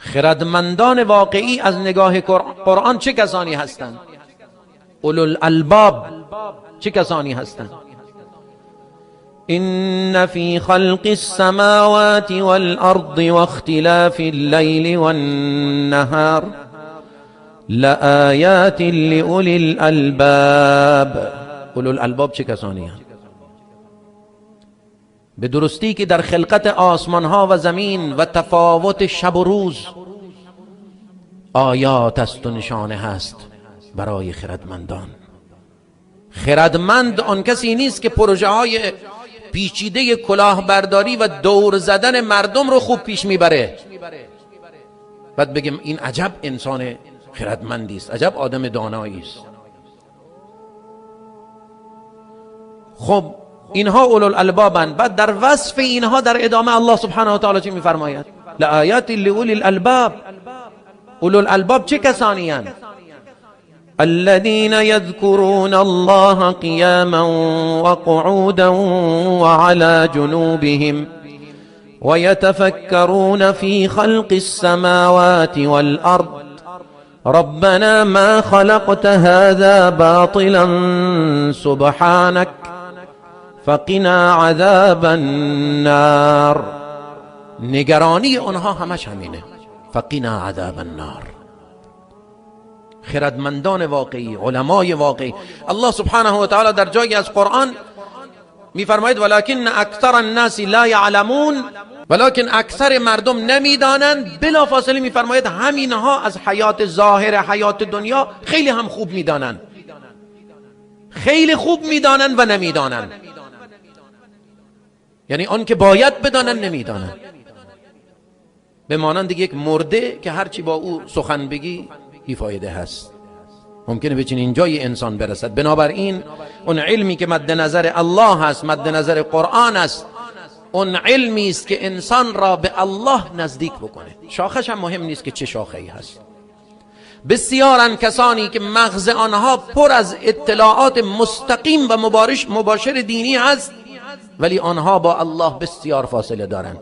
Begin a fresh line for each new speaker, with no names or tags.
خردمندان واقعی از نگاه قرآن چه کسانی هستند؟ اولو الالباب چه کسانی هستند؟ إن في خلق السماوات والأرض واختلاف الليل والنهار لآيات لأولي الألباب. اولو الالباب چه کسانی هستند؟ به درستی که در خلقت آسمان ها و زمین و تفاوت شب و روز آیات است و نشانه هست برای خردمندان. خردمند آن کسی نیست که پروژه های پیچیده کلاهبرداری و دور زدن مردم رو خوب پیش میبره، بعد بگیم این عجب انسان خردمندی است، عجب آدم دانایی است. خب اینها اولو الالبابند. بعد در وصف اینها در ادامه الله سبحانه و تعالی چی میفرماید؟ لآیات لأولی الالباب. اولو الالباب چه کسانی هستند؟ الذين يذكرون الله قياما وقعودا وعلى جنوبهم ويتفكرون في خلق السماوات والأرض ربنا ما خلقت هذا باطلا سبحانك فقنا عذاب النار. نگرانی آنها همش همینه، فقنا عذاب النار. خردمندان واقعی، علمای واقعی. الله سبحانه و تعالی در جایی از قرآن میفرماید ولکن اکثر الناس لا یعلمون، ولکن اکثر مردم نمیدانند. بلا فاصله میفرماید همینها از حیات ظاهر حیات دنیا خیلی هم خوب میدانند، خیلی خوب میدانند و نمیدانند، یعنی آن که باید بدانند نمیدانند. به مانند یک مرده که هرچی با او سخن بگی بی فایده هست، ممکنه به چنین جای انسان برسد. بنابراین اون علمی که مد نظر الله هست، مد نظر قرآن است، اون علمی است که انسان را به الله نزدیک بکنه. شاخش هم مهم نیست که چه شاخه ای هست. بسیارن کسانی که مغز آنها پر از اطلاعات مستقیم و مباشر دینی هست، ولی آنها با الله بسیار فاصله دارند.